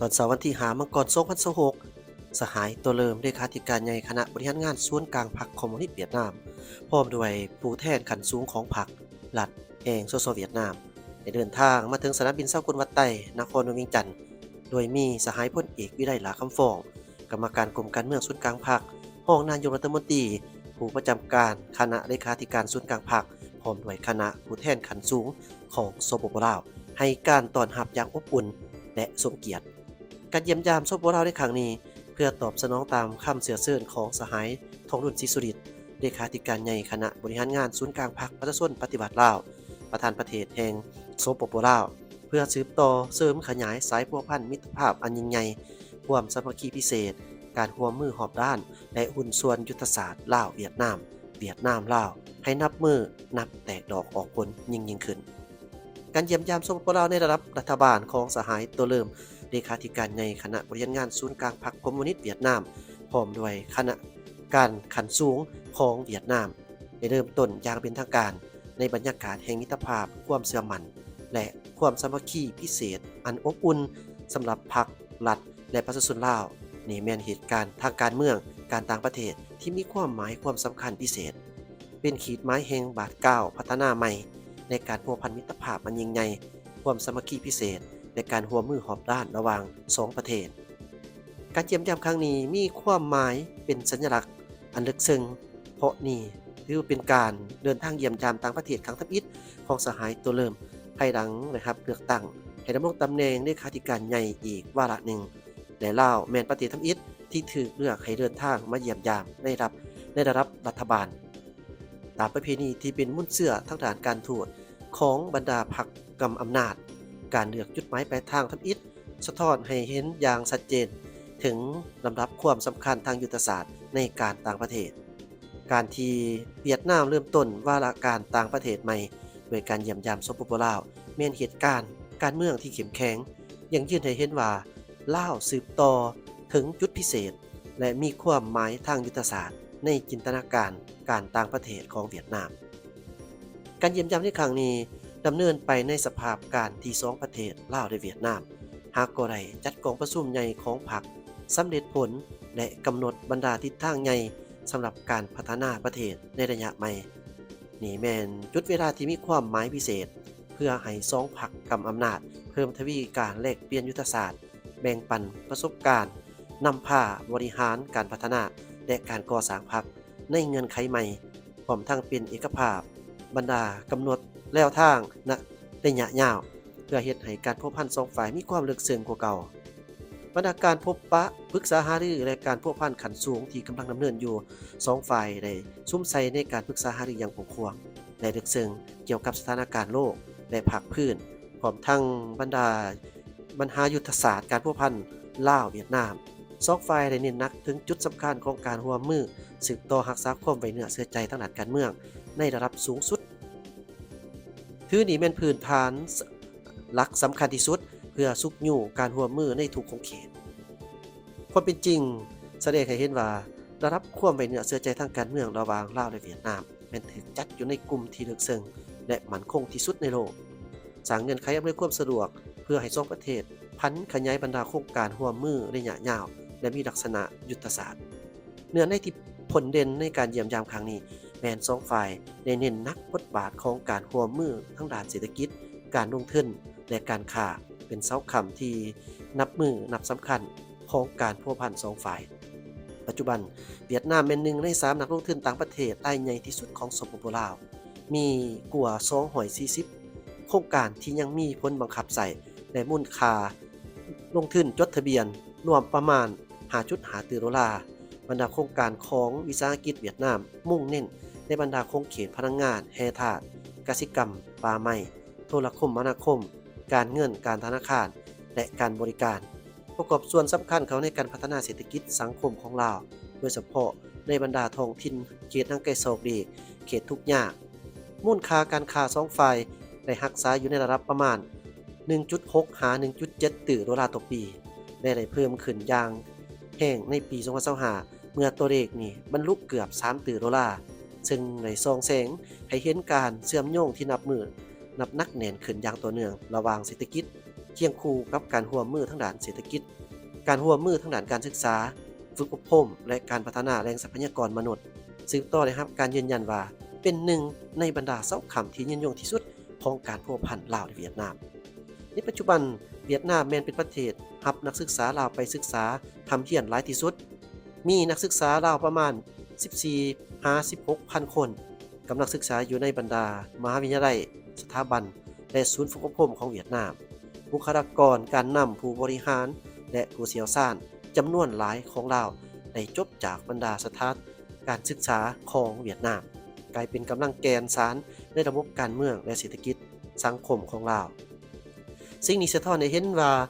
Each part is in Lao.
ຕອນເຊົ້າວັນທີຫ້າ ມັງກອນ ສອງພັນຊາວຫົກ ສະຫາຍ ໂຕເລີມ ເລຂາທິການໃຫຍ່ຄະນະບໍລິຫານງານສູນກາງພັກຄອມມູນິດຫວຽດນາມ ພ້ອມດ້ວຍຜູ້ແທນຂັ້ນສູງຂອງພັກ, ລັດ ແຫ່ງ ສສ ຫວຽດນາມ ໄດ້ເດີນທາງມາເຖິງສະໜາມບິນສາກົນວັດໄຕ ນະຄອນຫຼວງວຽງຈັນ ໂດຍມີສະຫາຍພົນເອກ ວິໄລ ຫຼ້າຄຳຟອງ ກຳມະການກົມການເມືອງສູນກາງພັກ, ຮອງນາຍົກລັດຖະມົນຕີ, ຜູ້ປະຈຳການຄະນະເລຂາທິການສູນກາງພັກ ພ້ອມດ້ວຍຄະນະຜູ້ແທນຂັ້ນສູງຂອງ ສປປ ລາວ ໃຫ້ການຕ້ອນຮັບຢ່າງອົບອຸ່ນ ແລະ ສົມກຽດ. ການຢ້ຽມຢາມ ສປປ ລາວ ໃນຄັ້ງນີ້ ເພື່ອຕອບສະໜອງຕາມຄຳເຊື້ອເຊີນຂອງສະຫາຍ ທອງລຸນ ສີສຸລິດ ເລຂາທິການໃຫຍ່ຄະນະບໍລິຫານງານສູນກາງພັກປະຊາຊົນປະຕິວັດລາວ ປະທານປະເທດແຫ່ງ ສປປ ລາວ ເພື່ອສືບຕໍ່ເສີມຂະຫຍາຍສາຍພົວພັນມິດຕະພາບອັນຍິ່ງໃຫຍ່, ຄວາມສາມັກຄີພິເສດ, ການຮ່ວມມືຮອບດ້ານ ແລະ ຫຸ້ນສ່ວນຍຸດທະສາດລາວ-ຫວຽດນາມ, ຫວຽດນາມ-ລາວ ໃຫ້ນັບມື້ນັບແຕກດອກອອກຜົນຍິ່ງໆຂຶ້ນ. ການຢ້ຽມຢາມ ສປປ ລາວ ໃນລະດັບລັດຖະບານຂອງສະຫາຍ ໂຕເລີມ ເລຂາທິການໃຫຍ່ຄະນະບໍລິຫານງານສູນກາງພັກຄອມມູນິດຫວຽດນາມ ພ້ອມດ້ວຍຄະນະການຂັ້ນສູງຂອງຫວຽດນາມ ໄດ້ເລີ່ມຕົ້ນຢ່າງເປັນທາງການ ໃນບັນຍາກາດແຫ່ງມິດຕະພາບ, ຄວາມເຊື່ອໝັ້ນ ແລະ ຄວາມສາມັກຄີພິເສດອັນອົບອຸ່ນສຳລັບພັກ, ລັດ ແລະ ປະຊາຊົນລາວ. ນີ້ແມ່ນເຫດການທາງການເມືອງ, ການຕ່າງປະເທດທີ່ມີຄວາມໝາຍຄວາມສຳຄັນພິເສດ, ເປັນຂີດໝາຍແຫ່ງບາດກ້າວພັດທະນາໃໝ່ໃນການພົວພັນມິດຕະພາບອັນຍິ່ງໃຫຍ່, ຄວາມສາມັກຄີພິເສດ ແລະ ການຮ່ວມມືຮອບດ້ານລະຫວ່າງສອງປະເທດ. ການຢ້ຽມຢາມຄັ້ງນີ້ມີຄວາມໝາຍເປັນສັນຍະລັກອັນເລິກເຊິ່ງ, ເພາະນີ້ຖືເປັນການເດີນທາງຢ້ຽມຢາມຕ່າງປະເທດຄັ້ງທຳອິດຂອງສະຫາຍ ໂຕເລີມ ພາຍຫຼັງໄດ້ຮັບເລືອກຕັ້ງໃຫ້ດຳລົງຕຳແໜ່ງເລຂາທິການໃຫຍ່ອີກວາລະໜຶ່ງ ແລະ ລາວແມ່ນປະເທດທຳອິດທີ່ຖືກເລືອກໃຫ້ເດີນທາງມາຢ້ຽມຢາມໃນລະດັບ, ໃນລະດັບລັດຖະບານ. ຕາມປະເພນີທີ່ເປັນມູນເຊື້ອທາງດ້ານການທູດຂອງບັນດາພັກກຳອຳນາດ, ການເລືອກຈຸດໝາຍປາຍທາງທຳອິດ ສະທ້ອນໃຫ້ເຫັນຢ່າງຊັດເຈນເຖິງລຳດັບຄວາມສຳຄັນທາງຍຸດທະສາດໃນການຕ່າງປະເທດ. ການທີ່ຫວຽດນາມເລີ່ມຕົ້ນວາລະການຕ່າງປະເທດໃໝ່ດ້ວຍການຢ້ຽມຢາມ ສປປ ລາວ ແມ່ນເຫດການການເມືອງທີ່ເຂັ້ມແຂງ, ຢັ້ງຢືນໃຫ້ເຫັນວ່າລາວສືບຕໍ່ເຖິງຈຸດພິເສດ ແລະ ມີຄວາມໝາຍທາງຍຸດທະສາດໃນຈິນຕະນາການການຕ່າງປະເທດຂອງຫວຽດນາມ. ການຢ້ຽມຢາມໃນຄັ້ງນີ້ດຳເນີນໄປໃນສະພາບການທີ່ສອງປະເທດລາວ ແລະ ຫວຽດນາມ ຫາກໍໄດ້ຈັດກອງປະຊຸມໃຫຍ່ຂອງພັກສຳເລັດຜົນ ແລະ ກຳນົດບັນດາທິດທາງໃຫຍ່ສຳລັບການພັດທະນາປະເທດໃນໄລຍະໃໝ່. ນີ້ແມ່ນຈຸດເວລາທີ່ມີຄວາມໝາຍພິເສດ ເພື່ອໃຫ້ສອງພັກກຳອຳນາດເພີ່ມທະວີການແລກປ່ຽນຍຸດທະສາດ, ແບ່ງປັນປະສົບການ, ນຳພາບໍລິຫານການພັດທະນາ ແລະ ການກໍ່ສ້າງພັກໃນເງື່ອນໄຂໃໝ່, ພ້ອມທັງເປັນເອກະພາບບັນດາກຳນົດແນວທາງໃນໄລຍະຍາວ ເພື່ອເຮັດໃຫ້ການພົວພັນສອງຝ່າຍມີຄວາມເລິກເຊິ່ງກວ່າເກົ່າ. ບັນດາການພົບປະ, ປຶກສາຫາລື ແລະ ການພົວພັນຂັ້ນສູງທີ່ກຳລັງດຳເນີນຢູ່, ສອງຝ່າຍໄດ້ສຸມໃສ່ໃນການປຶກສາຫາລືຢ່າງກວ້າງຂວາງ ແລະ ເລິກເຊິ່ງກ່ຽວກັບສະຖານະການໂລກ ແລະ ພາກພື້ນ, ພ້ອມທັງບັນດາບັນຫາຍຸດທະສາດການພົວພັນລາວ-ຫວຽດນາມ. ສອງຝ່າຍໄດ້ເນັ້ນໜັກເຖິງຈຸດສຳຄັນຂອງການຮ່ວມມືສືບຕໍ່ຮັກສາຄວາມໄວ້ເນື້ອເຊື່ອໃຈທາງດ້ານການເມືອງໃນລະດັບສູງສຸດ. ຖືນີ້ແມ່ນພື້ນຖານ ສ-, ຫຼັກສຳຄັນທີ່ສຸດເພື່ອຊຸກຍູ້ການຮ່ວມມືໃນທຸກຂົງເຂດ. ຄວາມເປັນຈິງສະແດງໃຫ້ເຫັນວ່າ ລະດັບຄວາມໄວ້ເນື້ອເຊື່ອໃຈທາງການເມືອງລະຫວ່າງລາວ ແລະ ຫວຽດນາມ ແມ່ນຖືກຈັດຢູ່ໃນກຸ່ມທີ່ເລິກເຊິ່ງ ແລະ ໝັ້ນຄົງທີ່ສຸດໃນໂລກ, ສ້າງເງື່ອນໄຂອຳນວຍຄວາມສະດວກເພື່ອໃຫ້ສອງປະເທດຜັນຂະຫຍາຍບັນດາໂຄງການຮ່ວມມືໄລຍະຍາວ ແລະ ມີລັກສະນະຍຸດທະສາດ. ເນື້ອໃນທີ່ພົ້ນເດັ່ນໃນການຢ້ຽມຢາມຄັ້ງນີ້ ແມ່ນສອງຝ່າຍໄດ້ເນັ້ນໜັກບົດບາດຂອງການຮ່ວມມືທາງດ້ານເສດຖະກິດ, ການລົງທຶນ ແລະ ການຄ້າ ເປັນເສົາຄ້ຳທີ່ນັບມື້ນັບສຳຄັນຂອງການພົວພັນສອງຝ່າຍ. ປັດຈຸບັນ, ຫວຽດນາມແມ່ນໜຶ່ງໃນສາມນັກລົງທຶນຕ່າງປະເທດລາຍໃຫຍ່ທີ່ສຸດຂອງ ສປປ ລາວ, ມີກວ່າສອງຮ້ອຍສີ່ສິບໂຄງການທີ່ຍັງມີຜົນບັງຄັບໃຊ້ ແລະ ມູນຄ່າລົງທຶນຈົດທະບຽນລວມປະມານຫ້າຈຸດຫ້າຕື້ໂດລາ. ບັນດາໂຄງການຂອງວິສາຫະກິດຫວຽດນາມມຸ່ງເນັ້ນໃນບັນດາຂົງເຂດພະລັງງານ, ແຮ່ທາດ, ກະສິກຳ, ປ່າໄມ້, ໂທລະຄົມມະນາຄົມ, ການເງິນ, ການທະນາຄານ ແລະ ການບໍລິການ. ປະກອບສ່ວນສຳຄັນເຂົ້າໃນການພັດທະນາເສດຖະກິດສັງຄົມຂອງລາວ, ໂດຍສະເພາະໃນບັນດາທ້ອງຖິ່ນເຂດຫ່າງໄກສອກຫຼີກ, ເຂດທຸກຍາກ. ມູນຄ່າການຄ້າສອງຝ່າຍໄດ້ຮັກສາຢູ່ໃນລະດັບປະມານໜຶ່ງຈຸດຫົກຫາໜຶ່ງຈຸດເຈັດຕື້ໂດລາຕໍ່ປີ ແລະ ໄດ້ເພີ່ມຂຶ້ນຢ່າງແຮງໃນປີສອງພັນຊາວຫ້າ ເມື່ອຕົວເລກນີ້ບັນລຸເກືອບສາມຕື້ໂດລາ, ເຊິ່ງໄດ້ສ່ອງແສງໃຫ້ເຫັນການເຊື່ອມໂຍງທີ່ນັບມື້ນັບໜັກແໜ້ນຂຶ້ນຢ່າງຕໍ່ເນື່ອງລະຫວ່າງເສດຖະກິດ ຄຽງຄູ່ກັບການຮ່ວມມືທາງດ້ານເສດຖະກິດ, ການຮ່ວມມືທາງດ້ານການສຶກສາ, ຝຶກອົບຮົມ ແລະ ການພັດທະນາແຫຼ່ງຊັບພະຍາກອນມະນຸດ, ສືບຕໍ່ໄດ້ຮັບການຢືນຢັນວ່າເປັນໜຶ່ງໃນບັນດາຊາວຄ້ຳທີ່ຍືນຍົງທີ່ສຸດຂອງການພົວພັນລາວ ແລະ ຫວຽດນາມ. ໃນປັດຈຸບັນ, ຫວຽດນາມແມ່ນເປັນປະເທດຮັບນັກສຶກສາລາວໄປສຶກສາຮ່ຳຮຽນຫຼາຍທີ່ສຸດ, ມີນັກສຶກສາລາວປະມານສິບສີ່ຫາສິບຫົກພັນຄົນ, ກຳລັງສຶກສາຢູ່ໃນບັນດາມະຫາວິທະຍາໄລ, ສະຖາບັນ ແລະ ສູນຝຶກອົບຮົມຂອງຫວຽດນາມ. ບຸກຄະລາກອນການນຳ, ຜູ້ບໍລິຫານ ແລະ ຜູ້ຊ່ຽວຊານຈຳນວນຫຼາຍຂອງລາວໄດ້ຈົບຈາກບັນດາສະຖານການສຶກສາຂອງຫວຽດນາມ, ກາຍເປັນກຳລັງແກ່ນສານໃນລະບົບການເມືອງ ແລະ ເສດຖະກິດສັງຄົມຂອງລາວ. ສິ່ງນີ້ສະທ້ອນໃຫ້ເຫັນວ່າ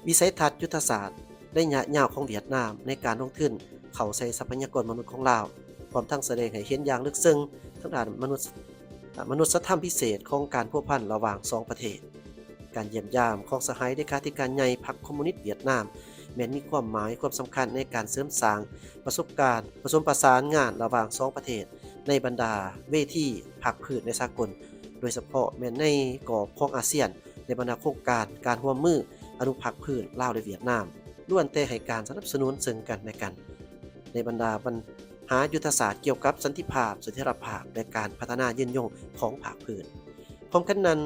ວິໄສທັດຍຸດທະສາດໄລຍະຍາວຂອງຫວຽດນາມໃນການລົງທຶນເຂົ້າໃສ່ຊັບພະຍາກອນມະນຸດຂອງລາວ, ພ້ອມທັງສະແດງໃຫ້ເຫັນຢ່າງເລິກເຊິ່ງທາງດ້ານມະນຸດ ມະນຸດສະທຳພິເສດຂອງການພົວພັນລະຫວ່າງສອງປະເທດ. ການຢ້ຽມຢາມຂອງສະຫາຍເລຂາທິການໃຫຍ່ພັກຄອມມູນິດຫວຽດນາມ ແມ່ນມີຄວາມໝາຍຄວາມສຳຄັນໃນການເສີມສ້າງປະສົບການປະສົມປະສານງານລະຫວ່າງສອງປະເທດ ໃນບັນດາເວທີພາກພື້ນ ແລະ ສາກົນ, ໂດຍສະເພາະແມ່ນໃນກອບຂອງອາຊຽນ ແລະ ບັນດາໂຄງການການຮ່ວມມືອະນຸພາກພື້ນລາວ ແລະ ຫວຽດນາມ ລ້ວນແຕ່ໃຫ້ການສະໜັບສະໜູນເຊິ່ງກັນ ແລະ ກັນ ໃນບັນດາບັນຫາຍຸດທະສາດກ່ຽວກັບສັນຕິພາບ, ສະຖຽນລະພາບ ແລະ ການພັດທະນາຍືນຍົງຂອງພາກພື້ນ. ພ້ອມກັນນັ້ນ,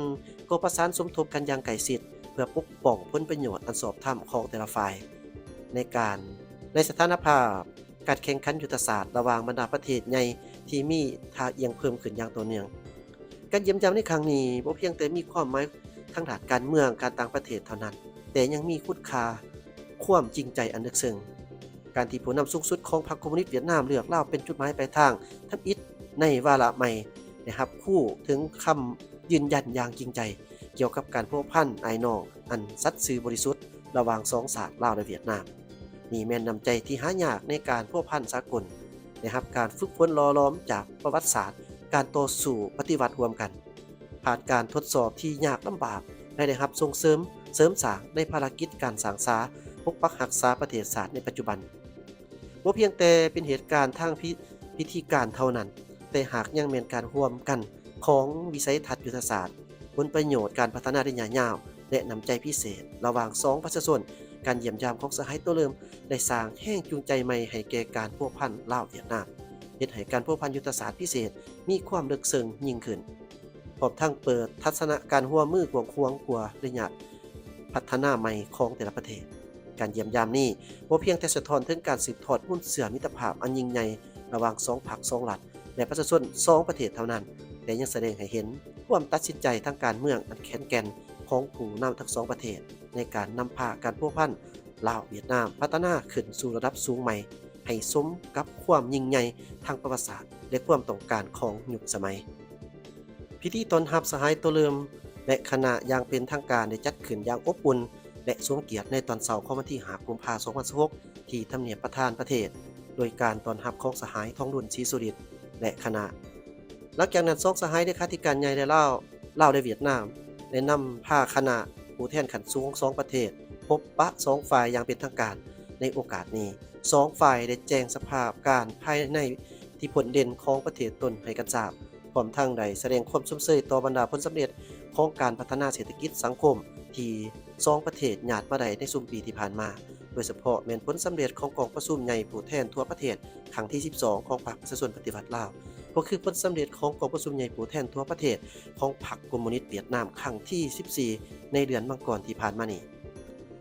ກໍປະສານສົມທົບກັນຢ່າງໃກ້ຊິດ ເພື່ອປົກປ້ອງຜົນປະໂຫຍດອັນຊອບທຳຂອງແຕ່ລະຝ່າຍ ໃນການ ໃນສະຖານະພາບການແຂ່ງຂັນຍຸດທະສາດລະຫວ່າງບັນດາປະເທດໃຫຍ່ທີ່ມີທ່າອ່ຽງເພີ່ມຂຶ້ນຢ່າງຕໍ່ເນື່ອງ. ການຢ້ຽມຢາມໃນຄັ້ງນີ້ບໍ່ພຽງແຕ່ມີຄວາມໝາຍທາງດ້ານການເມືອງ, ການຕ່າງປະເທດເທົ່ານັ້ນ, ແຕ່ຍັງມີຄຸນຄ່າຄວາມຈິງໃຈອັນເລິກເຊິ່ງ. ການທີ່ຜູ້ນຳສູງສຸດຂອງພັກຄອມມູນິດຫວຽດນາມເລືອກລາວເປັນຈຸດໝາຍປາຍທາງທຳອິດໃນວາລະໃໝ່ ໄດ້ຮັບຮູ້ເຖິງຄຳຢືນຢັນຢ່າງຈິງໃຈກ່ຽວກັບການພົວພັນອ້າຍນ້ອງອັນສັດຊື່ບໍລິສຸດລະຫວ່າງສອງຊາດລາວ ແລະ ຫວຽດນາມ. ນີ້ແມ່ນນ້ຳໃຈທີ່ຫາຍາກໃນການພົວພັນສາກົນ, ໄດ້ຮັບການຝຶກຝົນຫຼໍ່ຫຼອມຈາກປະຫວັດສາດການຕໍ່ສູ້ປະຕິວັດຮ່ວມກັນ, ຜ່ານການທົດສອບທີ່ຍາກລຳບາກ ແລະ ໄດ້ຮັບສົ່ງເສີມເສີມສ້າງໃນພາລະກິດການສ້າງສາ, ປົກປັກຮັກສາປະເທດຊາດໃນປັດຈຸບັນ. ບໍ່ພຽງແຕ່ເປັນເຫດການທາງພິ ພິທີການເທົ່ານັ້ນ, ແຕ່ຫາກຍັງແມ່ນການຮ່ວມກັນຂອງວິໄສທັດຍຸດທະສາດ, ຜົນປະໂຫຍດການພັດທະນາໄລຍະຍາວ ແລະ ນ້ຳໃຈພິເສດລະຫວ່າງສອງປະຊາຊົນ. ການຢ້ຽມຢາມຂອງສະຫາຍໂຕເລີມໄດ້ສ້າງແຮງຈູງໃຈໃໝ່ໃຫ້ແກ່ການພົວພັນລາວ-ຫວຽດນາມ, ເຮັດໃຫ້ການພົວພັນຍຸດທະສາດພິເສດມີຄວາມເລິກເຊິ່ງຍິ່ງຂຶ້ນ, ພ້ອມທັງເປີດທັດສະນະການຮ່ວມມືກວ້າງຂວາງກວ່າໄລຍະພັດທະນາໃໝ່ຂອງແຕ່ລະປະເທດ. ການຢ້ຽມຢາມນີ້ບໍ່ພຽງແຕ່ສະທ້ອນເຖິງການສືບທອດມູນເຊື້ອມິດຕະພາບອັນຍິ່ງໃຫຍ່ລະຫວ່າງສອງພັກສອງລັດ ແລະ ປະຊາຊົນສອງປະເທດເທົ່ານັ້ນ, ແຕ່ຍັງສະແດງໃຫ້ເຫັນຄວາມຕັດສິນໃຈທາງການເມືອງອັນແຂງແກ່ນຂອງຜູ້ນຳທັງສອງປະເທດ ໃນການນຳພາການພົວພັນລາວ-ຫວຽດນາມພັດທະນາຂຶ້ນສູ່ລະດັບສູງໃໝ່ ໃຫ້ສົມກັບຄວາມຍິ່ງໃຫຍ່ທາງປະຫວັດສາດ ແລະ ຄວາມຕ້ອງການຂອງຍຸກສະໄໝ. ພິທີຕ້ອນຮັບສະຫາຍໂຕເລີມ ແລະ ຄະນະຢ່າງເປັນທາງການໄດ້ຈັດຂຶ້ນຢ່າງອົບອຸ່ນ ແລະ ສົມກຽດໃນຕອນເຊົ້າຂອງວັນທີຫ້າ ກຸມພາ ສອງພັນຊາວຫົກ ທີ່ທຳນຽບປະທານປະເທດ ໂດຍການຕ້ອນຮັບຂອງສະຫາຍ ທອງລຸນ ສີສຸລິດ ແລະ ຄະນະ. ຫຼັງຈາກນັ້ນ ສອງສະຫາຍເລຂາທິການໃຫຍ່ ແລະ ລາວ, ລາວ ແລະ ຫວຽດນາມ ໄດ້ນຳພາຄະນະຜູ້ແທນຂັ້ນສູງຂອງສອງປະເທດ ພົບປະສອງຝ່າຍຢ່າງເປັນທາງການ. ໃນໂອກາດນີ້, ສອງຝ່າຍໄດ້ແຈ້ງສະພາບການພາຍໃນທີ່ພົ້ນເດັ່ນຂອງປະເທດຕົນໃຫ້ກັນຊາບ, ພ້ອມທັງໄດ້ສະແດງຄວາມຊົມເຊີຍຕໍ່ບັນດາຜົນສຳເລັດຂອງການພັດທະນາເສດຖະກິດສັງຄົມທີ່ສອງປະເທດຍາດມາໄດ້ໃນຊຸມປີທີ່ຜ່ານມາ, ໂດຍສະເພາະແມ່ນຜົນສຳເລັດຂອງກອງປະຊຸມໃຫຍ່ຜູ້ແທນທົ່ວປະເທດຄັ້ງທີສິບສອງຂອງພັກປະຊາຊົນປະຕິວັດລາວ, ກໍຄືຜົນສຳເລັດຂອງກອງປະຊຸມໃຫຍ່ຜູ້ແທນທົ່ວປະເທດຂອງພັກຄອມມູນິດຫວຽດນາມຄັ້ງທີສິບສີ່ ໃນເດືອນມັງກອນທີ່ຜ່ານມານີ້.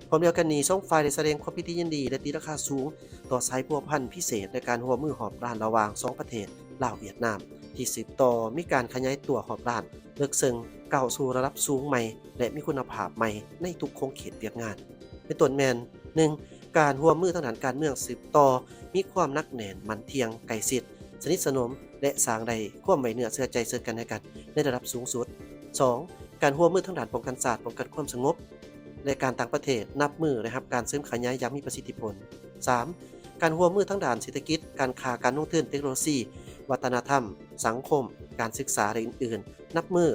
ພ້ອມດຽວກັນນີ້, ສອງຝ່າຍໄດ້ສະແດງຄວາມປີຕິຍິນດີ ແລະ ຕີລາຄາສູງຕໍ່ສາຍພົວພັນພິເສດ ແລະ ການຮ່ວມມືຮອບດ້ານລະຫວ່າງສອງປະເທດ ລາວ-ຫວຽດນາມ ທີ່ສືບຕໍ່ມີການຂະຫຍາຍຕົວຮອບດ້ານເລິກເຊິ່ງ, ກ້າວສູ່ລະດັບສູງໃໝ່ ແລະ ມີຄຸນນະພາບໃໝ່ໃນທຸກຂົງເຂດວຽກງານ, ເປັນຕົ້ນແມ່ນ ໜຶ່ງ ການຮ່ວມມືທາງດ້ານການເມືອງສືບຕໍ່ມີຄວາມໜັກແໜ້ນ, ໝັ້ນທ່ຽງ, ໃກ້ຊິດ, ສະໜິດສະໜົມ ແລະ ສ້າງໄດ້ຄວາມໄວ້ເນື້ອເຊື່ອໃຈເຊິ່ງກັນແລະກັນໃນລະດັບສູງສຸດ. ສອງ ການຮ່ວມມືທາງດ້ານປ້ອງກັນຊາດ, ປ້ອງກັນຄວາມສະຫງົບ ແລະ ການຕ່າງປະເທດ ນັບມື້ໄດ້ຮັບການເສີມຂະຫຍາຍຢ່າງມີປະສິດທິຜົນ. ສາມ ການຮ່ວມມືທາງດ້ານເສດຖະກິດ, ການຄ້າ, ການລົງທຶນ, ເຕັກໂນໂລຊີ, ວັດທະນະທຳ, ສັງຄົມ, ການສຶກສາ ແລະ ອື່ນໆ ນັບມື້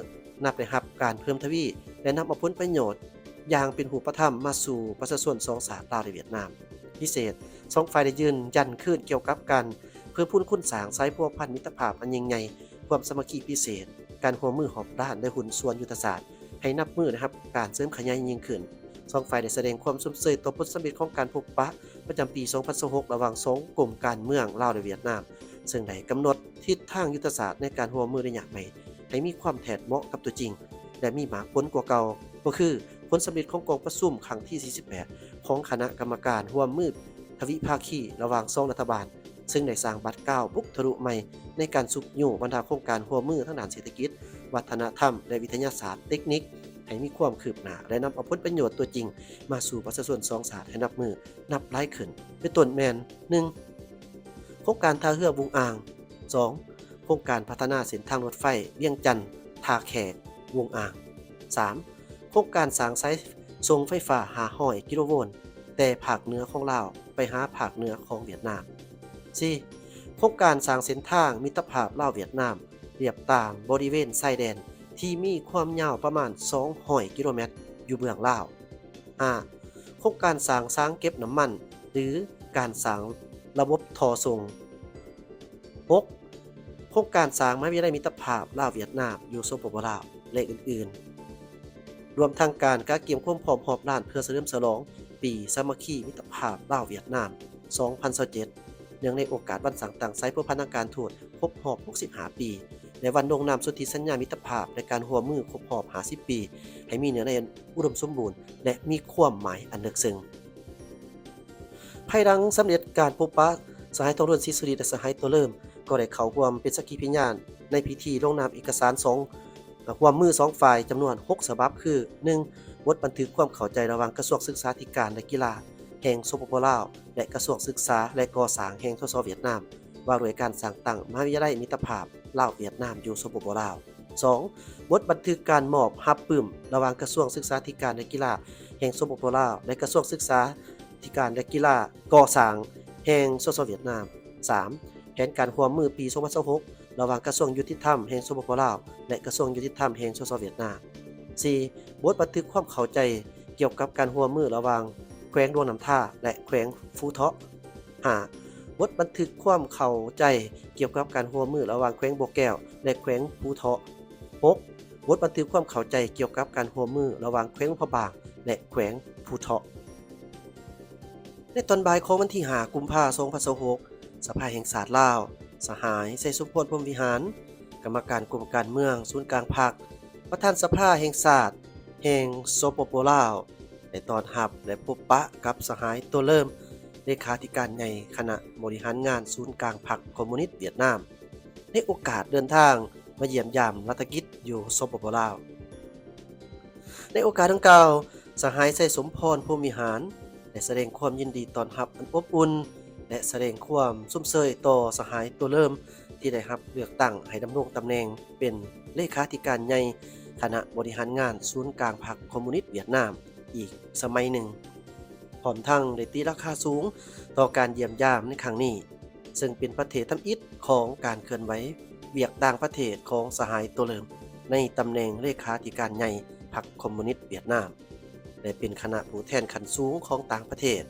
ນັບໄດ້ຮັບການເພີ່ມທະວີ ແລະ ນຳເອົາຜົນປະໂຫຍດຢ່າງເປັນຮູບປະທຳມາສູ່ປະຊາຊົນສອງຊາດ ລາວ ແລະ ຫວຽດນາມ. ພິເສດ, ສອງຝ່າຍໄດ້ຢືນຢັນຄືນກ່ຽວກັບການເພີ່ມພູນຄູນສ້າງສາຍພົວພັນມິດຕະພາບອັນຍິ່ງໃຫຍ່, ຄວາມສາມັກຄີພິເສດ, ການຮ່ວມມືຮອບດ້ານ ແລະ ຫຸ້ນສ່ວນຍຸດທະສາດ ໃຫ້ນັບມື້ໄດ້ຮັບການເສີມຂະຫຍາຍຍິ່ງຂຶ້ນ. ສອງຝ່າຍໄດ້ສະແດງຄວາມຊົມເຊີຍຕໍ່ຜົນສຳເລັດຂອງການພົບປະປະຈຳປີສອງພັນຊາວຫົກ ລະຫວ່າງສອງກົມການເມືອງລາວ ແລະ ຫວຽດນາມ, ເຊິ່ງໄດ້ກຳນົດທິດທາງຍຸດທະສາດໃນການຮ່ວມມືໄລຍະໃໝ່ໃຫ້ມີຄວາມແທດເໝາະກັບຕົວຈິງ ແລະ ມີໝາກຜົນກວ່າເກົ່າ, ກໍຄືຜົນສຳເລັດຂອງກອງປະຊຸມຄັ້ງທີສີ່ສິບແປດ ຂອງຄະນະກຳມະການຮ່ວມມືທະວິພາຄີລະຫວ່າງສອງລັດຖະບານ, ເຊິ່ງໄດ້ສ້າງບາດກ້າວບຸກທະລຸໃໝ່ໃນການຊຸກຍູ້ບັນດາໂຄງການຮ່ວມມືທາງດ້ານເສດຖະກິດ, ວັດທະນະທຳ ແລະ ວິທະຍາສາດເຕັກນິກ ໃຫ້ມີຄວາມຄືບໜ້າ ແລະ ນຳເອົາຜົນປະໂຫຍດຕົວຈິງມາສູ່ປະຊາຊົນສອງຊາດໃຫ້ນັບມື້ນັບຫຼາຍຂຶ້ນ, ເປັນຕົ້ນແມ່ນ ໜຶ່ງ ໂຄງການທ່າເຮືອວຸງອ່າງ, ສອງ ໂຄງການພັດທະນາເສັ້ນທາງລົດໄຟວຽງຈັນ ທ່າແຂກ ວົງອ່າງ, ສາມ ໂຄງການສ້າງສາຍສົ່ງໄຟຟ້າຫ້າຮ້ອຍກິໂລໂວນ ແຕ່ພາກເໜືອຂອງລາວໄປຫາພາກເໜືອຂອງຫວຽດນາມ, ສີ່ ໂຄງການສ້າງເສັ້ນທາງມິດຕະພາບລາວຫວຽດນາມ ລຽບຕາມບໍລິເວນຊາຍແດນທີ່ມີຄວາມຍາວປະມານສອງຮ້ອຍກິໂລແມັດຢູ່ເບື້ອງລາວ, ຫ້າ ໂຄງການສ້າງສາງເກັບນ້ຳມັນ ຫຼື ການສ້າງລະບົບທໍ່ສົ່ງ, ຫົກ ໂຄງການສ້າງມະຫາວິທະຍາໄລມິດຕະພາບລາວຫວຽດນາມຢູ່ ສປປ ລາວ ແລະ ອື່ນໆ, ລວມທັງການກະກຽມຄວາມພ້ອມຮອບດ້ານເພື່ອສະເຫຼີມສະຫຼອງປີສາມັກຄີມິດຕະພາບລາວຫວຽດນາມ ສອງພັນຊາວເຈັດ ເນື່ອງໃນໂອກາດວັນສ້າງຕັ້ງສາຍພົວພັນທາງການທູດຄົບຮອບຫົກສິບຫ້າປີ ແລະ ວັນລົງນາມສົນທິສັນຍາມິດຕະພາບ ແລະ ການຮ່ວມມືຄົບຮອບຫ້າສິບປີ ໃຫ້ມີເນື້ອໃນອັນອຸດົມສົມບູນ ແລະ ມີຄວາມໝາຍອັນເລິກເຊິ່ງ. ພາຍຫຼັງສຳເລັດການພົບປະ, ສະຫາຍ ທອງລຸນ ສີສຸລິດ ແລະ ສະຫາຍ ໂຕເລີມ ກໍໄດ້ເຂົ້າຮ່ວມເປັນສັກຂີພະຍານໃນພິທີລົງນາມເອກະສານສອງ ຮ່ວມມືສອງຝ່າຍຈຳນວນຫົກສະບັບ ຄື ໜຶ່ງ ບົດບັນທຶກຄວາມເຂົ້າໃຈລະຫວ່າງກະຊວງສຶກສາທິການ ແລະ ກິລາແຫ່ງ ສປປ ລາວ ແລະ ກະຊວງສຶກສາ ແລະ ກໍ່ສ້າງແຫ່ງ ສສ ຫວຽດນາມ ວ່າດ້ວຍການສ້າງຕັ້ງມະຫາວິທະຍາໄລມິດຕະພາບລາວ-ຫວຽດນາມຢູ່ ສປປ ລາວ, ສອງ ບົດບັນທຶກການມອບຮັບປຶ້ມລະຫວ່າງກະຊວງສຶກສາທິການ ແລະ ກິລາແຫ່ງ ສປປ ລາວ ແລະ ກະຊວງສຶກສາທິການ ແລະ ກິລາກໍ່ສ້າງແຫ່ງ ສສ ຫວຽດນາມ, ສາມ ແຜນການຮ່ວມມືປີສອງພັນຊາວຫົກ ລະຫວ່າງກະຊວງຍຸຕິທຳແຫ່ງ ສປປ ລາວ ແລະ ກະຊວງຍຸຕິທຳແຫ່ງ ສສ ຫວຽດນາມ, ສີ່ ບົດບັນທຶກຄວາມເຂົ້າໃຈກ່ຽວກັບການຮ່ວມມືລະຫວ່າງແຂວງຫຼວງນ້ຳທາ ແລະ ແຂວງພູເທາະ, ຫ້າ ບົດບັນທຶກຄວາມເຂົ້າໃຈກ່ຽວກັບການຮ່ວມມືລະຫວ່າງແຂວງບໍ່ແກ້ວ ແລະ ແຂວງພູເທາະ, ຫົກ ບົດບັນທຶກຄວາມເຂົ້າໃຈກ່ຽວກັບການຮ່ວມມືລະຫວ່າງແຂວງຫຼວງພະບາງ ແລະ ແຂວງພູເທາະ. ໃນຕອນບ່າຍຂອງວັນທີຫ້າ ກຸມພາ ສອງພັນຊາວຫົກ ສະພາແຫ່ງຊາດລາວ, ສະຫາຍ ໄຊສົມພອນ ພົມວິຫານ ກຳມະການກົມການເມືອງສູນກາງພັກ, ປະທານສະພາແຫ່ງຊາດແຫ່ງ ສປປ ລາວ ໄດ້ຕ້ອນຮັບ ແລະ ພົບປະກັບສະຫາຍ ໂຕເລີມ ເລຂາທິການໃຫຍ່ຄະນະບໍລິຫານງານສູນກາງພັກຄອມມູນິດຫວຽດນາມ ໃນໂອກາດເດີນທາງມາຢ້ຽມຢາມລັດຖະກິດຢູ່ ສປປ ລາວ. ໃນໂອກາດດັ່ງກ່າວ, ສະຫາຍ ໄຊສົມພອນ ພົມວິຫານ ໄດ້ສະແດງຄວາມຍິນດີຕ້ອນຮັບອັນອົບອຸ່ນ ແລະ ສະແດງຄວາມຊົມເຊີຍຕໍ່ສະຫາຍ ໂຕເລີມ ທີ່ໄດ້ຮັບເລືອກຕັ້ງໃຫ້ດຳລົງຕຳແໜ່ງເປັນເລຂາທິການໃຫຍ່ຄະນະບໍລິຫານງານສູນກາງພັກຄອມມູນິດຫວຽດນາມອີກສະໄໝໜຶ່ງ, ພ້ອມທັງໄດ້ຕີລາຄາສູງຕໍ່ການຢ້ຽມຢາມໃນຄັ້ງນີ້, ເຊິ່ງເປັນປະເທດທຳອິດຂອງການເຄື່ອນໄຫວວຽກຕ່າງປະເທດຂອງສະຫາຍ ໂຕເລີມ ໃນຕຳແໜ່ງເລຂາທິການໃຫຍ່ພັກຄອມມູນິດຫວຽດນາມ ແລະ ເປັນຄະນະຜູ້ແທນຂັ້ນສູງຂອງຕ່າງປະເທດ,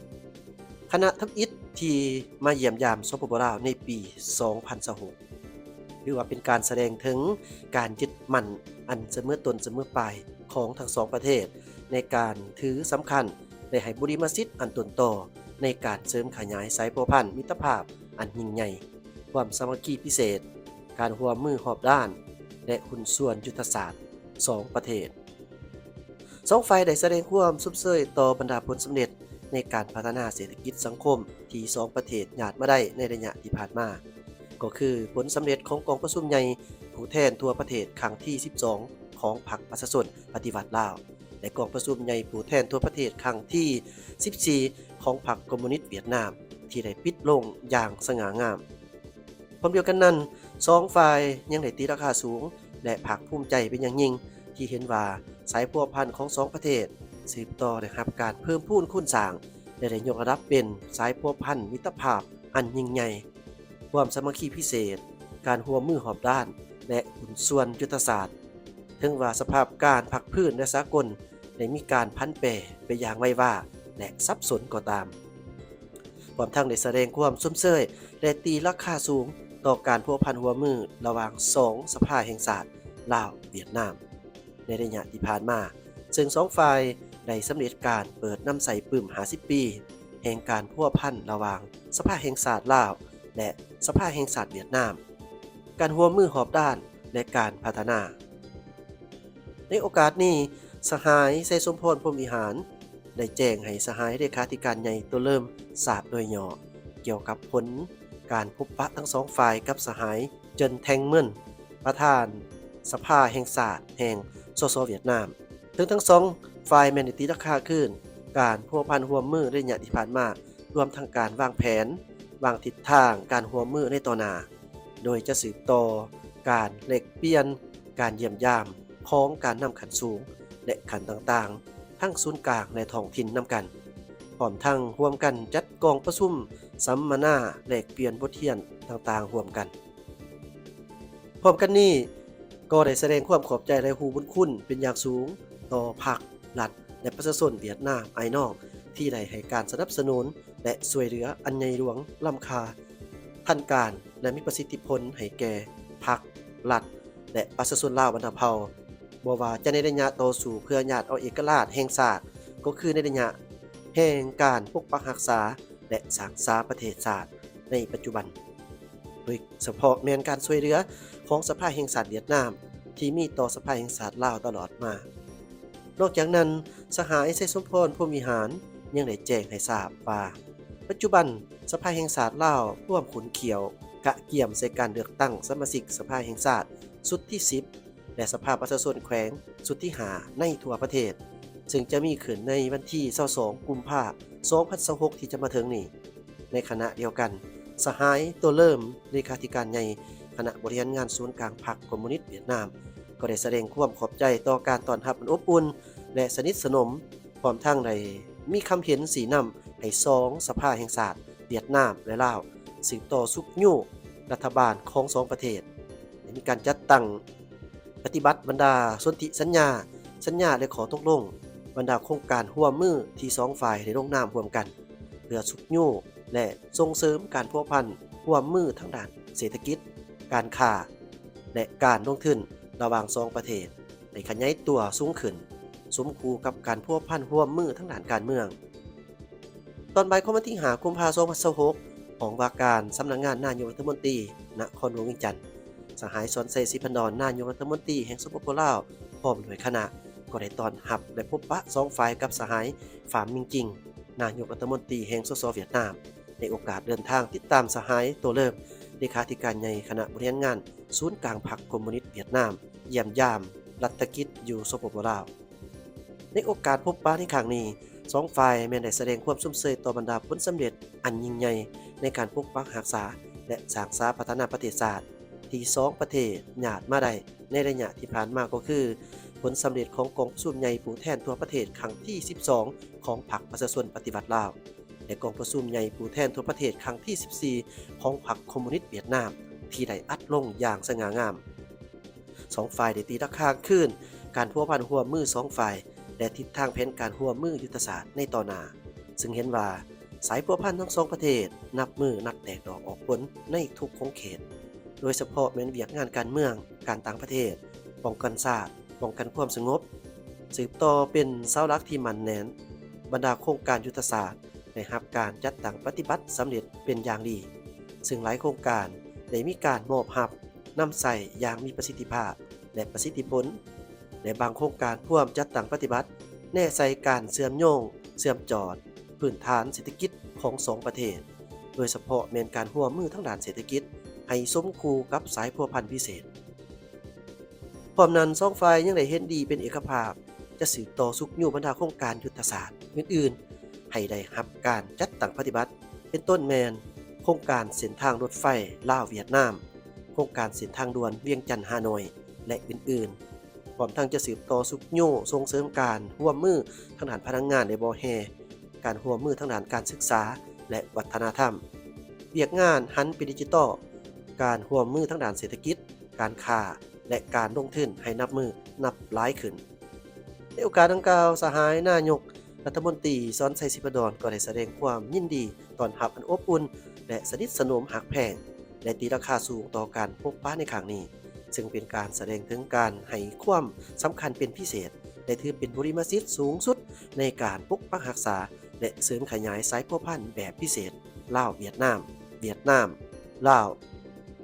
ຄະນະທຳອິດທີ່ມາຢ້ຽມຢາມ ສປປ ລາວ ໃນປີສອງພັນຊາວຫົກ ຖືວ່າເປັນການສະແດງເຖິງການຍຶດໝັ້ນອັນສະເໝີຕົ້ນສະເໝີປາຍຂອງທັງສອງປະເທດ ໃນການຖືສຳຄັນ ແລະ ໃຫ້ບຸລິມະສິດອັນຕົ້ນຕໍໃນການເສີມຂະຫຍາຍສາຍພົວພັນມິດຕະພາບອັນຍິ່ງໃຫຍ່, ຄວາມສາມັກຄີພິເສດ, ການຮ່ວມມືຮອບດ້ານ ແລະ ຫຸ້ນສ່ວນຍຸດທະສາດສອງປະເທດ. ສອງຝ່າຍໄດ້ສະແດງຄວາມຊົມເຊີຍຕໍ່ບັນດາຜົນສຳເລັດໃນການພັດທະນາເສດຖະກິດສັງຄົມທີ່ສອງປະເທດຍາດມາໄດ້ໃນໄລຍະທີ່ຜ່ານມາ, ກໍຄືຜົນສຳເລັດຂອງກອງປະຊຸມໃຫຍ່ຜູ້ແທນທົ່ວປະເທດຄັ້ງທີສິບສອງຂອງພັກປະຊາຊົນປະຕິວັດລາວ ແລະ ກອງປະຊຸມໃຫຍ່ຜູ້ແທນທົ່ວປະເທດຄັ້ງທີສິບສີ່ຂອງພັກຄອມມູນິດຫວຽດນາມ ທີ່ໄດ້ປິດລົງຢ່າງສະຫງ່າງາມ. ພ້ອມດຽວກັນນັ້ນ, ສອງຝ່າຍຍັງໄດ້ຕີລາຄາສູງ ແລະ ພາກພູມໃຈເປັນຢ່າງຍິ່ງ ທີ່ເຫັນວ່າສາຍພົວພັນຂອງສອງປະເທດສືບຕໍ່ໄດ້ຮັບການເພີ່ມພູນຄູນສ້າງ ແລະ ໄດ້ຍົກລະດັບເປັນສາຍພົວພັນມິດຕະພາບອັນຍິ່ງໃຫຍ່, ຄວາມສາມັກຄີພິເສດ, ການຮ່ວມມືຮອບດ້ານ ແລະ ຫຸ້ນສ່ວນຍຸດທະສາດ, ເຖິງວ່າສະພາບການພາກພື້ນ ແລະ ສາກົນໄດ້ມີການຜັນແປໄປຢ່າງໄວວາ ແລະ ສັບສົນກໍຕາມ. ພ້ອມທັງໄດ້ສະແດງຄວາມຊົມເຊີຍ ແລະ ຕີລາຄາສູງຕໍ່ການພົວພັນຮ່ວມມືລະຫວ່າງສອງສະພາແຫ່ງຊາດລາວ-ຫວຽດນາມ ໃນໄລຍະທີ່ຜ່ານມາ, ເຊິ່ງສອງຝ່າຍໄດ້ສຳເລັດການເປີດນຳໃຊ້ປຶ້ມຫ້າສິບປີ ແຫ່ງການພົວພັນລະຫວ່າງສະພາແຫ່ງຊາດລາວ ແລະ ສະພາແຫ່ງຊາດຫວຽດນາມ, ການຮ່ວມມືຮອບດ້ານ ແລະ ການພັດທະນາ. ໃນໂອກາດນີ້, ສະຫາຍ ໄຊສົມພອນ ພົມວິຫານ ໄດ້ແຈ້ງໃຫ້ສະຫາຍເລຂາທິການໃຫຍ່ ໂຕເລີມ ຊາບໂດຍຫຍໍ້ ກ່ຽວກັບຜົນການພົບປະທັງສອງຝ່າຍກັບສະຫາຍ ເຈິນ ແທງເມິນ ປະທານສະພາແຫ່ງຊາດແຫ່ງ ສສ ຫວຽດນາມ. ເຊິ່ງທັງສອງຝ່າຍແມ່ນໄດ້ຕີລາຄາຄືນການພົວພັນຮ່ວມມືໃນໄລຍະທີ່ຜ່ານມາ, ລວມທັງການວາງແຜນ, ວາງທິດທາງການຮ່ວມມືໃນຕໍ່ໜ້າ, ໂດຍຈະສືບຕໍ່ການແລກປ່ຽນ, ການຢ້ຽມຢາມຂອງການນຳຂັ້ນສູງ ແລະ ຂັ້ນຕ່າງໆ ທັງສູນກາງ ແລະ ທ້ອງຖິ່ນນຳກັນ, ພ້ອມທັງຮ່ວມກັນຈັດກອງປະຊຸມສຳມະນາ ແລກປ່ຽນບົດຮຽນຕ່າງໆຮ່ວມກັນ. ພ້ອມກັນນີ້, ກໍໄດ້ສະແດງຄວາມຂອບໃຈ ແລະ ຮູ້ບຸນຄຸນເປັນຢ່າງສູງຕໍ່ພັກ, ລັດ ແລະ ປະຊາຊົນຫວຽດນາມອ້າຍນ້ອງ ທີ່ໄດ້ໃຫ້ການສະໜັບສະໜູນ ແລະ ຊ່ວຍເຫຼືອອັນໃຫຍ່ຫຼວງລ້ຳຄ່າ, ທັນການ ແລະ ມີປະສິດທິຜົນໃຫ້ແກ່ພັກ, ລັດ ແລະ ປະຊາຊົນລາວບັນດາເຜົ່າ, ບໍ່ວ່າຈະໃນໄລຍະຕໍ່ສູ້ເພື່ອຍາດເອົາເອກະລາດແຫ່ງຊາດ, ກໍຄືໃນໄລຍະແຫ່ງການປົກປັກຮັກສາ ແລະ ສ້າງສາປະເທດຊາດໃນປັດຈຸບັນ, ໂດຍສະເພາະແມ່ນການຊ່ວຍເຫຼືອຂອງສະພາແຫ່ງຊາດຫວຽດນາມ ທີ່ມີຕໍ່ສະພາແຫ່ງຊາດລາວຕະຫຼອດມາ. ນອກຈາກນັ້ນ, ສະຫາຍ ໄຊສົມພອນ ພົມວິຫານ ຍັງໄດ້ແຈ້ງໃຫ້ຊາບວ່າ ປັດຈຸບັນສະພາແຫ່ງຊາດລາວພວມຂົນຂ້ຽວກະກຽມໃສ່ການເລືອກຕັ້ງສະມາຊິກສະພາແຫ່ງຊາດຊຸດທີສິບ ແລະ ສະພາປະຊາຊົນແຂວງຊຸດທີຫ້າໃນທົ່ວປະເທດ, ເຊິ່ງຈະມີຂຶ້ນໃນວັນທີຊາວສອງ ກຸມພາ ສອງພັນຊາວຫົກ ທີ່ຈະມາເຖິງນີ້. ໃນຂະນະດຽວກັນ, ສະຫາຍ ໂຕເລີມ ເລຂາທິການໃຫຍ່ຄະນະບໍລິຫານງານສູນກາງພັກຄອມມູນິດຫວຽດນາມ ກໍໄດ້ສະແດງຄວາມຂອບໃຈຕໍ່ການຕ້ອນຮັບອັນອົບອຸ່ນ ແລະ ສະໜິດສະໜົມ, ພ້ອມທັງໄດ້ມີຄຳເຫັນຊີ້ນຳໃຫ້ສອງສະພາແຫ່ງຊາດຫວຽດນາມ ແລະ ລາວ ສືບຕໍ່ຊຸກຍູ້ລັດຖະບານຂອງສອງປະເທດ ໄດ້ມີການຈັດຕັ້ງປະຕິບັດບັນດາສົນທິສັນຍາ, ສັນຍາ ແລະ ຂໍ້ຕົກລົງ, ບັນດາໂຄງການຮ່ວມມືທີ່ສອງຝ່າຍໄດ້ລົງນາມຮ່ວມກັນ ເພື່ອຊຸກຍູ້ ແລະ ສົ່ງເສີມການພົວພັນຮ່ວມມືທາງດ້ານເສດຖະກິດ, ການຄ້າ ແລະ ການລົງທຶນລະຫວ່າງສອງປະເທດ ໃຫ້ຂະຫຍາຍຕົວສູງຂຶ້ນ, ສົມຄູ່ກັບການພົວພັນຮ່ວມມືທາງດ້ານການເມືອງ. ຕອນບ່າຍຂອງວັນທີຫ້າ ກຸມພາ ສອງພັນຊາວຫົກ, ຫ້ອງວ່າການສຳນັກງານນາຍົກລັດຖະມົນຕີ ນະຄອນຫຼວງວຽງຈັນ, ສະຫາຍ ສອນໄຊ ສີພັນດອນ ນາຍົກລັດຖະມົນຕີແຫ່ງ ສປປ ລາວ ພ້ອມດ້ວຍຄະນະ ກໍໄດ້ຕ້ອນຮັບ ແລະ ພົບປະສອງຝ່າຍກັບສະຫາຍ ຟາມ ມິງຈິງ ນາຍົກລັດຖະມົນຕີແຫ່ງ ສສ ຫວຽດນາມ ໃນໂອກາດເດີນທາງຕິດຕາມສະຫາຍ ໂຕເລີມ ເລຂາທິການໃຫຍ່ຄະນະບໍລິຫານງານສູນກາງພັກຄອມມູນິດຫວຽດນາມ ຢ້ຽມຢາມລັດຖະກິດຢູ່ ສປປ ລາວ. ໃນໂອກາດພົບປະໃນຄັ້ງນີ້, ສອງຝ່າຍແມ່ນໄດ້ສະແດງຄວາມຊົມເຊີຍຕໍ່ບັນດາຜົນສຳເລັດອັນຍິ່ງໃຫຍ່ໃນການປົກປັກຮັກສາ ແລະ ສ້າງສາພັດທະນາປະເທດຊາດ ທີ່ສອງປະເທດຍາດມາໄດ້ໃນໄລຍະທີ່ຜ່ານມາ ກໍຄືຜົນສຳເລັດຂອງກອງປະຊຸມໃຫຍ່ຜູ້ແທນທົ່ວປະເທດຄັ້ງທີສິບສອງ ຂອງພັກປະຊາຊົນປະຕິວັດລາວ ແລະ ກອງປະຊຸມໃຫຍ່ຜູ້ແທນທົ່ວປະເທດຄັ້ງທີສິບສີ່ ຂອງພັກຄອມມູນິດຫວຽດນາມ ທີ່ໄດ້ອັດລົງຢ່າງສະຫງ່າງາມ. ສອງຝ່າຍໄດ້ຕີລາຄາຄືນການພົວພັນຮ່ວມມືສອງຝ່າຍ ແລະ ທິດທາງແຜນການຮ່ວມມືຍຸດທະສາດໃນຕໍ່ໜ້າ, ເຊິ່ງເຫັນວ່າສາຍພົວພັນທັງສອງປະເທດນັບມື້ນັບແຕກດອກອອກຜົນໃນທຸກຂົງເຂດ, ໂດຍສະເພາະແມ່ນວຽກງານການເມືອງ, ການຕ່າງປະເທດ, ປ້ອງກັນຊາດ, ປ້ອງກັນຄວາມສະຫງົບ, ສືບຕໍ່ເປັນເສົາຫຼັກທີ່ໝັ້ນແໜ້ນ. ບັນດາໂຄງການຍຸດທະສາດໄດ້ຮັບການຈັດຕັ້ງປະຕິບັດສຳເລັດເປັນຢ່າງດີ, ເຊິ່ງຫຼາຍໂຄງການໄດ້ມີການມອບຮັບນຳໃຊ້ຢ່າງມີປະສິດທິພາບ ແລະ ປະສິດທິຜົນ, ແລະ ບາງໂຄງການພວມຈັດຕັ້ງປະຕິບັດ ແນໃສ່ການເຊື່ອມໂຍງ, ເຊື່ອມຈອດພື້ນຖານເສດຖະກິດຂອງສອງປະເທດ, ໂດຍສະເພາະແມ່ນການຮ່ວມມືທາງດ້ານເສດຖະກິດ ໃຫ້ສົມຄູ່ກັບສາຍພົວພັນພິເສດ. ພ້ອມນັ້ນ, ສອງຝ່າຍຍັງໄດ້ເຫັນດີເປັນເອກະພາບ ຈະສືບຕໍ່ຊຸກຍູ້ບັນດາໂຄງການຍຸດທະສາດອື່ນໆ ໃຫ້ໄດ້ຮັບການຈັດຕັ້ງປະຕິບັດ, ເປັນຕົ້ນແມ່ນໂຄງການເສັ້ນທາງລົດໄຟລາວ-ຫວຽດນາມ, ໂຄງການເສັ້ນທາງດ່ວນວຽງຈັນ-ຮ່າໂນ້ຍ ແລະ ອື່ນໆ. ພ້ອມທັງຈະສືບຕໍ່ຊຸກຍູ້ສົ່ງເສີມການຮ່ວມມືທາງດ້ານພະລັງງານ ແລະ ບໍ່ແຮ່, ການຮ່ວມມືທາງດ້ານການສຶກສາ ແລະ ວັດທະນະທຳ, ວຽກງານຫັນເປັນດິຈິຕອລ, ການຮ່ວມມືທາງດ້ານເສດຖະກິດ, ການຄ້າ ແລະ ການລົງທຶນໃຫ້ນັບມື້ນັບຫຼາຍຂຶ້ນ. ໃນໂອກາດດັ່ງກ່າວ, ສະຫາຍນາຍົກລັດຖະມົນຕີ ສອນໄຊ ສີພັນດອນ ກໍໄດ້ສະແດງຄວາມຍິນດີຕ້ອນຮັບອັນອົບອຸ່ນ ແລະ ສະໜິດສະໜົມຮັກແພງ ແລະ ຕີລາຄາສູງຕໍ່ການພົບປະໃນຄັ້ງນີ້, ເຊິ່ງເປັນການສະແດງເຖິງການໃຫ້ຄວາມສຳຄັນເປັນພິເສດ ແລະ ຖືເປັນບຸລິມະສິດສູງສຸດໃນການປົກປັກຮັກສາ ແລະ ເສີມຂະຫຍາຍສາຍພົວພັນແບບພິເສດ ລາວ-ຫວຽດນາມ, ຫວຽດນາມ-ລາວ